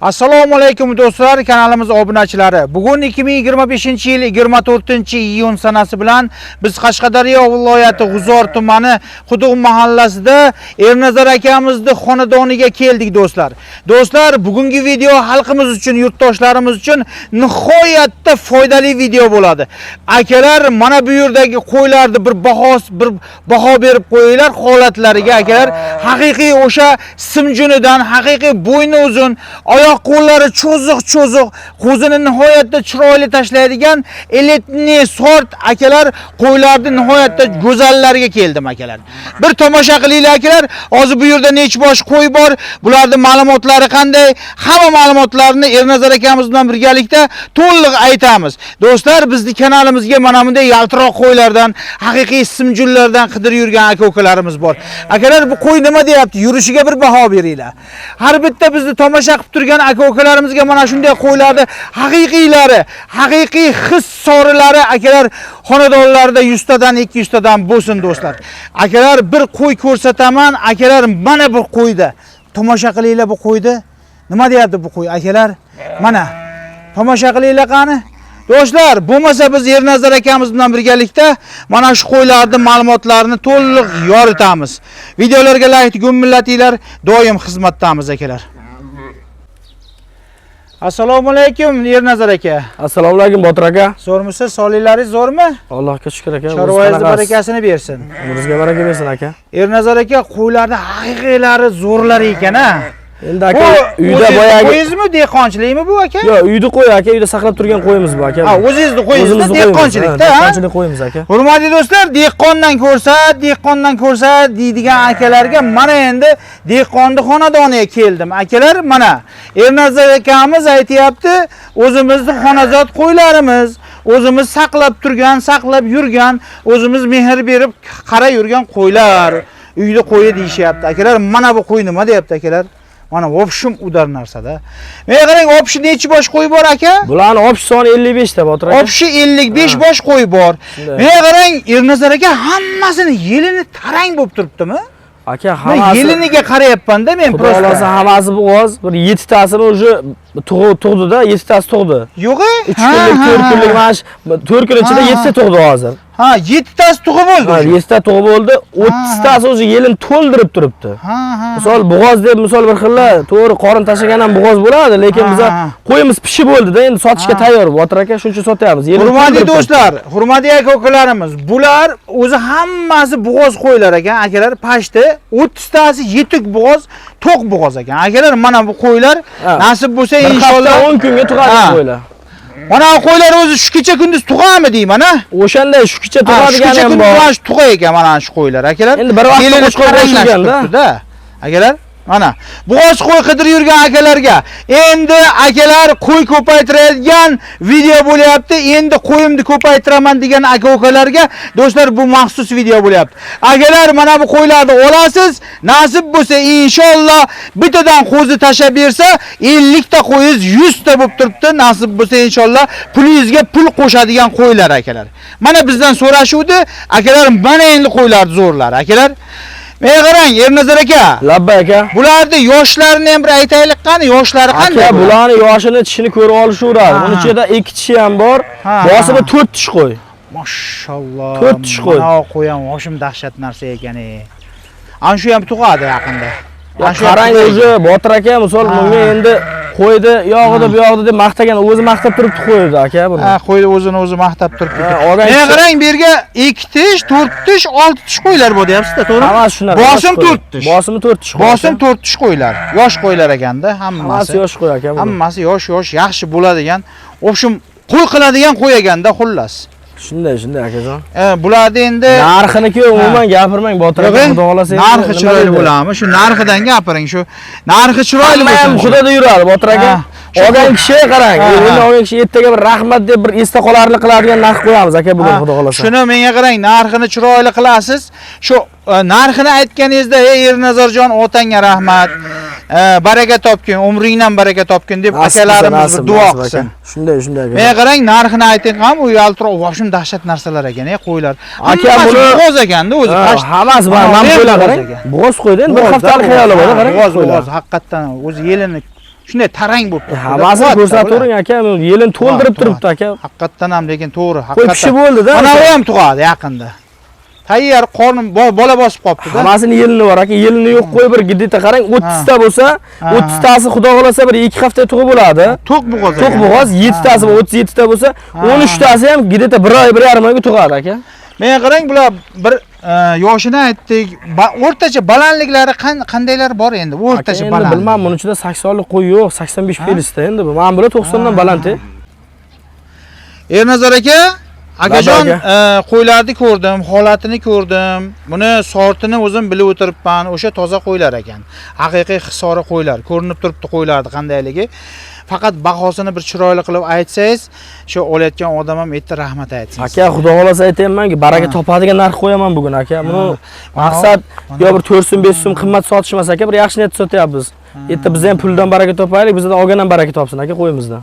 Assalomu alaykum do'stlar, kanalimiz obunachilari. Bugun 2025-yil 24-iyun sanasi bilan biz Qashqadaryo viloyati G'uzor tumani Quduq mahallasida Ernazar akamizning xonadoniga keldik do'stlar. Do'stlar, bugungi video xalqimiz uchun, yurtdoshlarimiz uchun nihoyatda foydali video bo'ladi. Akalar, mana bu yerdagi qo'ylarni bir baho berib qo'yinglar holatlariga akalar. Haqiqiy o'sha simjunidan, haqiqiy bo'yni uzun, oyoq qo'llari cho'ziq-cho'ziq, ko'zini nihoyatda chiroyli tashlaydigan elitni sort akalar, qo'ylarni nihoyatda go'zallariga keldim akalar. Bir tomosha qilinglar akalar. Hozir bu yerda necha bosh qo'y bor, bularning ma'lumotlari qanday? Hamma ma'lumotlarni Ernazar akamiz bilan birgalikda to'liq aytamiz. Do'stlar, bizni kanalimizga mana bunday yaltiroq qo'ylardan, haqiqiy simjunlardan qidirib yurgan aka-ukalarimiz bor. Akalar, bu qo'y nima deyapti? Yurishiga bir baho beringlar. Har bitta bizni tomosha qilib turgan aka-ukalarimizga mana shunday qo'ylarni haqiqiylari, haqiqiy his sorilari akalar xonadonlarida 100 tadan 200 tadan bo'lsin do'stlar. Akalar, bir qo'y ko'rsataman. Akalar, mana bu qo'yda. Tomosha qilinglar bu qo'yni. Nima deyapti bu qo'y akalar? Mana tomosha qilinglar qani. Do'stlar, bo'lmasa biz Ernazar akamiz bilan birgalikda mana shu qo'ylarning ma'lumotlarini to'liq yoritamiz. Videolarga like gumillatinglar, doim xizmatdamiz akalar. Assalomu alaykum Ernazar aka. Assalomu alaykum Botir aka. Zo'rmisiz? Sog'liklaringiz zo'rmi? Allohga shukr aka. Chorvangizni barakasini bersin. Umringizga baraka bersin aka. Ernazar aka, qo'ylarning haqiqiylari zo'rlari ekan a. Endi aka Bu uyda o'zingizni boyagi qo'yingizmi, dehqonchilikmi bu aka? Yo'q, uyda qo'y aka, uyda saqlab turgan qo'yimiz bu aka. Ha, o'zingizni qo'yingizda O'zimizni qo'yimiz, dehqonchilikda, ha, ha? dehqonchilik qo'yimiz aka. Hurmatli do'stlar, dehqondan ko'rsat, dehqondan ko'rsat deydigan akalarga mana endi dehqonni xonadoniga keldim. Akalar, mana Ernazar akamiz aytayapti, o'zimizni xonazod qo'ylarimiz, o'zimiz saqlab turgan, saqlab yurgan, o'zimiz mehr berib qarab yurgan qo'ylar, uyda qo'yi deyishyapti. Akalar, mana bu qo'y nima deyapti akalar? Mana в общем удар narsada. Menga qarang, общий necha bosh qo'y bor aka? Bularni общий soni 55 ta Botir aka. Общий 55 bosh qo'y bor. Shunday. Menga qarang, Ernazar aka, hammasini yelini tarang bo'lib turibdimi? Aka Men hammasi yeliniga qarayapman-da men Xudo xolasa просто. Hammasi bo'g'oz, bir 7 tasini уже tug'di-da, 7 tasi tug'di. Yo'q, 3 kunlik, 4 kunlik mana shu 4 kun ichida 7 ta tug'di hozir. Ha, 7 tasi tug'ib bo'ldi. Ha, Уже. 7 ta tug'ib bo'ldi, 30 tasi уже yelin to'ldirib turibdi. Ha, ha. Misol bo'g'oz deb misol bir xillar to'g'ri qorin tashlagan ham bo'g'oz bo'ladi, lekin biza qo'yimiz pishib bo'ldi-da, endi sotishga tayyor. Botir aka, shuncha sotyapmiz. Yelin Hurmatli to'ldirib turibdi. do'stlar, hurmatli aka-ukalarimiz, bular o'zi hammasi bo'g'oz qo'ylar ekan, akalar, pashti 30 tasi yetuk bo'g'oz, to'q bo'g'oz ekan. Akalar, mana bu qo'ylar nasib bo'lsa Bir inshaalloh hafta 10 kunga tug'adi qo'ylar. Mana bu qo'ylar o'zi shu kecha kunduz tug'ami deyman, ha? O'shanda shu kecha Ha, shu tug'adigani kecha ham kunduz bor. mana shu tug'a ekan mana shu qo'ylar, akalar. Endi bir vaqtda Kelini qo'shqor taranglashib qo'shilgan-da. turibdi-da. Akalar, mana bo'g'oz qo'y qidirib yurgan akalarga endi akalar qo'y ko'paytiradigan video bo'lyapti. Endi qo'yimni ko'paytiraman degan aka-ukalarga do'stlar bu maxsus video bo'lyapti. Akalar, mana bu qo'ylarni olasiz, nasib bo'lsa inshaalloh bittadan qo'zi tashlab bersa 50 ta qo'yingiz 100 ta bo'lib turibdi. Nasib bo'lsa inshaalloh pulingizga pul qo'shadigan qo'ylar akalar. Mana bizdan so'rashuvdi. Akalar, mana endi qo'ylar zo'rlar akalar. Menga qarang, Ernazar aka. Labbay aka. Bularni yoshlarini ham bir aytaylik qani, yoshlari qanday? Aka, bular? bularni yoshini tishini ko'rib olishaveradi. Buni ichida 2 tishi ham bor. Bosimi 4 tish qo'y. Mashalloh. 4 tish qo'y. Mana qo'y ham oshim dahshat narsa ekan. Ana shu ham tug'adi yaqinda. Ya Ana shu ham qarang tug'adi. Уже Botir aka, misol bunga endi qo'ydi, yog'idi, bu yog'idi deb maqtagan, o'zi maqtab turibdi qo'ydi aka buni. Ha, qo'ydi o'zini o'zi maqtab turibdi. Ha, olgan Menga kishi- qarang, bu yerga 2 tish, 4 tish, 6 tish qo'ylar bor deyapsiz-da, to'g'rimi? Hammasi shunaqa. Bosim yosh qo'y. 4 tish. Bosimi 4 tish qo'y. Bosim aka. 4 tish qo'ylar. Yosh qo'ylar ekanda hammasi. Hammasi yosh qo'y aka buni. Hammasi yosh yosh, yaxshi bo'ladigan, в общем, qo'y qiladigan qo'y ekanda xullas. Shunday, shunday akajon. Bularni endi Narxini-ku umuman gapirmang Botir aka, Yo'q, xudo xolasa. Endi narxi nima chiroyli deydi? bo'ladimi? Shu narxidan gapiring, shu narxi chiroyli Hamma ham bo'lsin. xudoda yuradi Botir aka. Olgan kishi qarang, endi olgan kishi ertaga bir rahmat deb bir esda qolarli qiladigan narx qo'yamiz aka bugun xudo xolasa. Shuni menga qarang, narxini chiroyli qilasiz. Shu narxini aytganingizda, ey Ernazarjon, otangga rahmat. Baraka topgin, umringdan baraka topgin deb akalarimiz bir duo qilsin. Shunday, shunday aka. Menga qarang, narxini ayting ham, u yaltiroq, вообще dahshat narsalar ekan, qo'ylar. Aka, Hammasi buni- bo'g'oz ekanda o'zi. Ha, hammasi bor. Mana bu qo'ylar qarang. Bo'g'oz qo'ydi, endi bir haftalik xayoli bor, qarang. Bo'g'oz, Qo'ylar. bo'g'oz, haqiqatdan o'zi yelini shunday tarang bo'lib turibdi. Hammasini Quvvat-da ko'rsatavering aka, yelin to'ldirib Quvvat, turibdi aka. Haqiqatdan ham lekin to'g'ri, Qo'y pishib bo'ldi-da. Mana u ham tug'adi yaqinda. Tayyor qornim bola bosib qolibdi-da. Hammasini yelini bor aka, yelini yo'q qo'y bir gidita qarang, 30 ta bo'lsa, 30 tasi xudo xolasa bir 2 hafta tug'ib bo'ladi. To'q bo'g'oz. To'q bo'g'oz 7 tasi 37 ta bo'lsa, 13 tasi ham gidita 1 oy, 1,5 oyga tug'adi aka. Menga qarang, bular bir yoshini aytdik, o'rtacha balandliklari qandaylar bor endi? O'rtacha endi baland. Bilmam, buning ichida 80 lik qo'y yo'q, 85 pelisda endi bu. Mana bular 90 dan baland. Ernazar aka, akajon, aka. Qo'ylarni ko'rdim, holatini ko'rdim. Buni sortini o'zim bilib o'tiribman. O'sha toza qo'ylar ekan. Haqiqiy hisori qo'ylar. Ko'rinib turibdi qo'ylarni qandayligi. Faqat bahosini bir chiroyli qilib aytsangiz, shu olayotgan odam ham erta rahmat aytsin. Aka, xudo xolasa aytayapmanki, baraka topadigan narx qo'yaman bugun aka. Buni maqsad yo bir 4 so'm, 5 so'm qimmat sotish emas aka, bir yaxshi niyat sotyapmiz. Erta biz ham puldan baraka topaylik, bizdan olgan ham baraka topsin aka qo'yimizdan.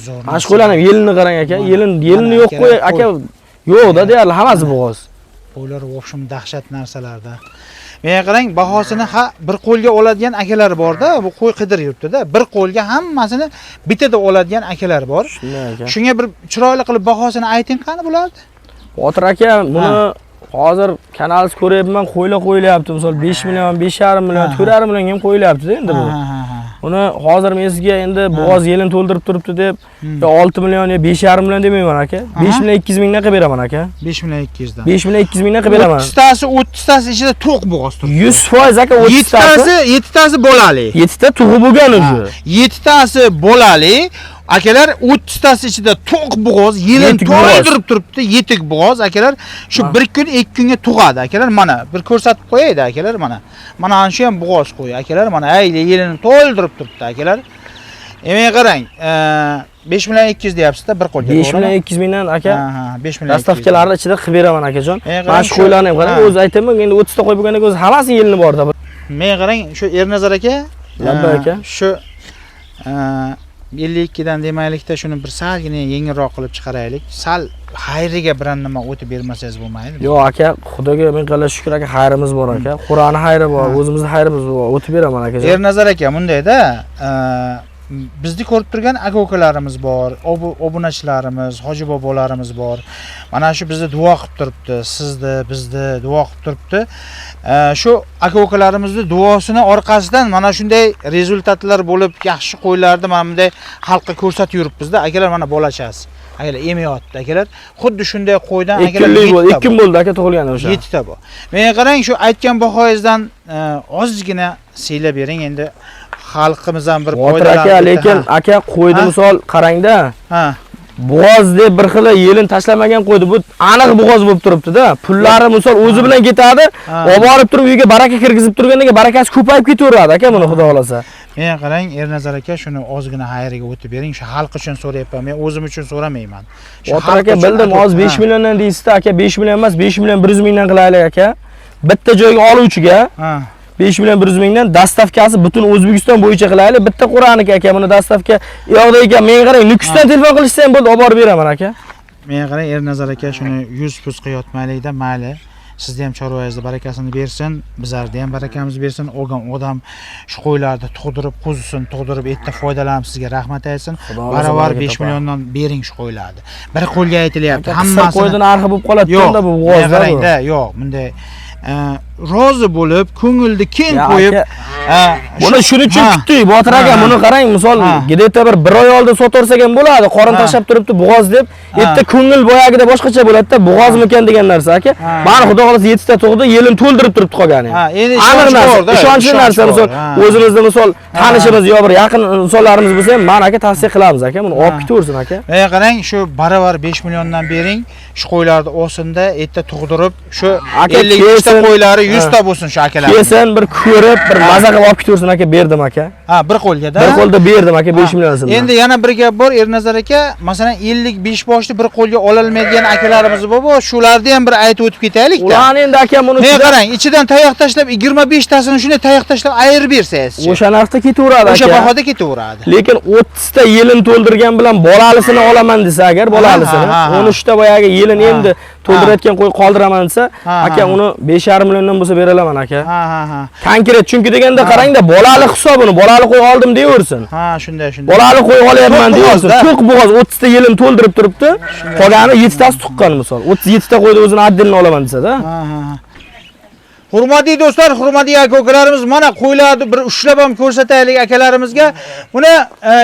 Zo'r. Mana shu qo'ylarni ham yelini qarang aka, yelini yo'q qo'y aka, yo'q-da deyarli hammasi bo'g'oz. Qo'ylar вообще dahshat narsalarda. Menga qarang, bahosini ha bir qo'lga oladigan akalar bor-da, bu qo'y qidirib yuribdi-da. Bir qo'lga hammasini bittada oladigan akalar bor. Shunday aka. Shunga bir chiroyli qilib bahosini ayting qani bularni? Botir aka, buni hozir kanalingiz ko'ryapman, qo'ylar qo'yilyapti. Misol 5 million, 5,5 million, 4,5 millionga ham qo'yilyapti-da endi bu. Uni hozir men sizga endi bo'g'oz yelin to'ldirib turibdi deb yo 6 million yo 5,5 million demayman aka. 5 million 200 mingdan qilib beraman aka. 5 million 200 dan. 5 million 200 mingdan qilib beraman. 30 tasi ichida to'q bo'g'oz turibdi. 100% aka, 30 tasi. 7 tasi bolali. 7 ta tug'ib bo'lgan уже. 7 tasi bolali. Akalar 30 tasi ichida to'q bo'g'oz, yelin to'ldirib turibdi, yetik bo'g'oz akalar. Shu bir kun, 2 kunga tug'adi akalar. Mana bir ko'rsatib qo'yaydi akalar mana. Mana shu ham bo'g'oz qo'y akalar, mana ay yelini to'ldirib turibdi akalar. Endi qarang, 5 million 200 deyapsiz-da bir qo'lga. 5 million 200 mingdan aka. Ha, 5 million. Dastavkalarni ichida qilib beraman akajon. Mana shu qo'ylarni ham qarang, o'zi aytaman, endi 30 ta qo'y bo'lgandan keyin o'zi hammasi yelini borda. Menga qarang, shu Ernazar aka, Labbay aka. Shu 52 dan demaylikda shuni bir salgina yengilroq qilib chiqaraylik. Sal xayriga biron nima o'tib bermasangiz bo'lmaydi. Yo'q aka, Xudoga ming qillar shukr aka, xayrimiz bor aka. Qur'oni xayri bor, o'zimizni xayrimiz bor. O'tib beraman akajon. Ernazar aka, bundayda bizni ko'rib turgan aka-ukalarimiz bor, obunachilarimiz, hoji bobolarimiz bor. Mana shu bizni duo qilib turibdi, sizni, bizni duo qilib turibdi. Shu aka-ukalarimizni duosini orqasidan mana shunday rezultatlar bo'lib, yaxshi qo'ylarni mana bunday xalqqa ko'rsatib yuribmiz-da. Akalar mana bolachasi. Akalar emayotdi akalar. Xuddi shunday qo'ydan akalar 2 kun bo'ldi aka tug'ilgani o'sha. 7 ta bu. Menga qarang, shu aytgan bahoyingizdan ozgina siylab bering endi. Xalqimiz ham bir foydalanadi aka, lekin aka qo'ydi misol qarangda. Bo'g'oz deb bir xil yelin tashlamagan qo'ydi. Bu aniq bo'g'oz bo'lib turibdi-da. Pullari misol o'zi bilan ketadi. Olib borib turib uyga baraka kirgizib turgandan keyin barakasi ko'payib ketaveradi aka buni xudo xolasa. Menga qarang, Ernazar aka, shuni ozgina xayriga o'tib bering. Shu xalq uchun so'rayapman. Men o'zim uchun so'ramayman. Shu aka bildim, hozir 5 milliondan deysizda aka, 5 million emas, 5 million 100 mingdan qilaylik aka. Bitta joyga oluvchiga 5 million 100 mingdan dastavkasi butun O'zbekiston bo'yicha qilaylik. Bitta Qur'oniki aka, buni dastavka yoqda ekan. Menga qarang, Nukusdan telefon qilishsa ham bo'ldi, olib borib beraman aka. Menga qarang, Ernazar aka, shuni 100% qiyotmaylikda, mayli. Sizni ham chorvangizni barakasini bersin, bizlarni ham barakamizni bersin. Olgan odam shu qo'ylarni tug'dirib, qo'zisini tug'dirib, erta foydalanib sizga rahmat aytsin. Baravar 5 milliondan bering shu qo'ylarni. Bir qo'lga aytilyapti. Hammasi qo'yning narxi bo'lib qoladi-da bu bo'g'ozda. Qarang-da, yo'q, bunday rozi bo'lib, ko'ngilni keng qo'yib, buni shuning uchun kutdik, Botir aka, buni qarang, misol gideta bir oy oldin sotorsak ham bo'ladi, qorin tashlab turibdi bo'g'oz deb, erta ko'ngil boyagida boshqacha bo'ladi-da, bo'g'ozmikan degan narsa aka. Mana xudo xolasa 7 ta tug'di, yelin to'ldirib turibdi qolgani. Endi ishonchli narsa, misol o'zimizda misol tanishimiz yo bir yaqin insonlarimiz bo'lsa ham, mana aka tavsiya qilamiz aka, buni olib ketaversin aka. Menga qarang, shu baravar 5 milliondan bering, shu qo'ylarni olsinda, erta tug'dirib, shu 53 ta qo'ylari 100 ta bo'lsin shu akalar. Kelsin bir ko'rib, bir maza qilib olib ketaversin aka, berdim aka. Ha, bir qo'lga-da. Bir qo'lda berdim aka 5 million so'mdan. Endi yana bir gap bor, Ernazar aka, masalan 55 boshni bir qo'lga ololmaydigan akalarimiz bor, shularni ham bir aytib o'tib ketaylik-da. Ularni endi aka buni Ne qarang, ichidan tayoq tashlab 25 tasini shunday tayoq tashlab ayirib bersangizchi. O'sha narxda ketaveradi O'sha aka. bahoda ketaveradi. Lekin 30 ta yelin to'ldirgan bilan bolalisini olaman desa agar bolalisini 13 ta boyagi yelin endi to'ldirayotgan qo'y qoldiraman desa, aka uni 5,5 milliondan bo'lsa bera olaman aka. Ha ha ha. Konkret chunki deganda qarangda bolali hisobini, bolali qo'y oldim deyaversin. Ha, shunday, shunday. Bolali qo'y olyapman deyaversin. To'q bo'g'oz 30 ta yelin to'ldirib turibdi. Qolgani 7 tasi tuqqan misol. 37 ta qo'yni o'zini отдельно olaman desa-da. Ha ha ha. Hurmatli do'stlar, hurmatli aka-ukalarimiz, mana qo'ylarni bir ushlab ham ko'rsataylik akalarimizga. Buni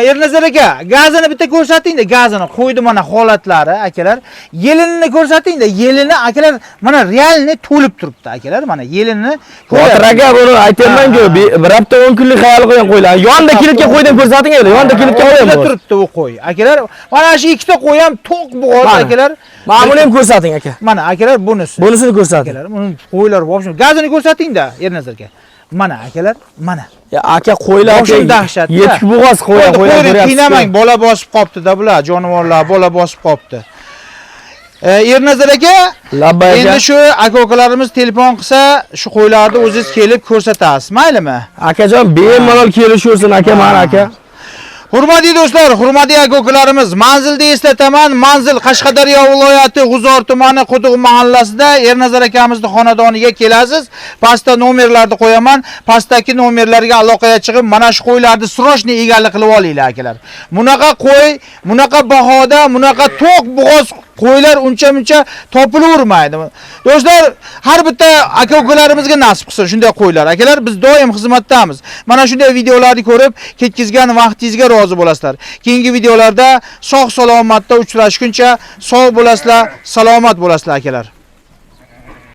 Ernazar aka, gazini bitta ko'rsating-da, gazini qo'ydi mana holatlari akalar. Yelinini ko'rsating-da, yelini akalar mana realni to'lib turibdi akalar, mana yelinini. Botir aka buni aytyapman-ku, bir hafta 10 kunlik xayol qo'ygan qo'ylar. Yonda kelayotgan qo'ydan ko'rsating edi, yonda kelayotgan qo'y ham turibdi u qo'y. Akalar, mana shu ikkita qo'y ham to'q bo'g'oz akalar. Mana buni ham ko'rsating aka. Mana akalar bunisi. Bunisini ko'rsating. Akalar, buni qo'ylar вообще gazini ko'rsating-da Ernazar aka. Mana akalar, mana. Ya aka qo'ylar aka dahshat. Yetuk bo'g'oz qo'ylar, qo'ylar qiynamang, bola bosib qopti-da bular, jonivorlar bola bosib qopti. Ernazar aka, labbay aka. Endi shu aka-ukalarimiz telefon qilsa, shu qo'ylarni o'zingiz kelib ko'rsatasiz, maylimi? Akajon, bemalol kelishaversin aka, mana aka. Hurmatli do'stlar, hurmatli aka-ukalarimiz, manzilni eslataman. Manzil Qashqadaryo viloyati G'uzor tumani Quduq mahallasida Ernazar akamizning xonadoniga kelasiz. Pastda nomerlarni qo'yaman. Pastdagi nomerlarga aloqaga chiqib, mana shu qo'ylarni srochni egalik qilib olinglar akalar. Bunaqa qo'y, bunaqa bahoda, bunaqa to'q bo'g'oz qo'ylar uncha-muncha topilavermaydi. Do'stlar, har bitta aka-ukalarimizga nasib qilsin shunday qo'ylar. Akalar, biz doim xizmatdamiz. Mana shunday videolarni ko'rib, ketkizgan vaqtingizga rozi bo'lasizlar. Keyingi videolarda sog' salomatda uchrashguncha sog' bo'lasizlar, salomat bo'lasizlar akalar.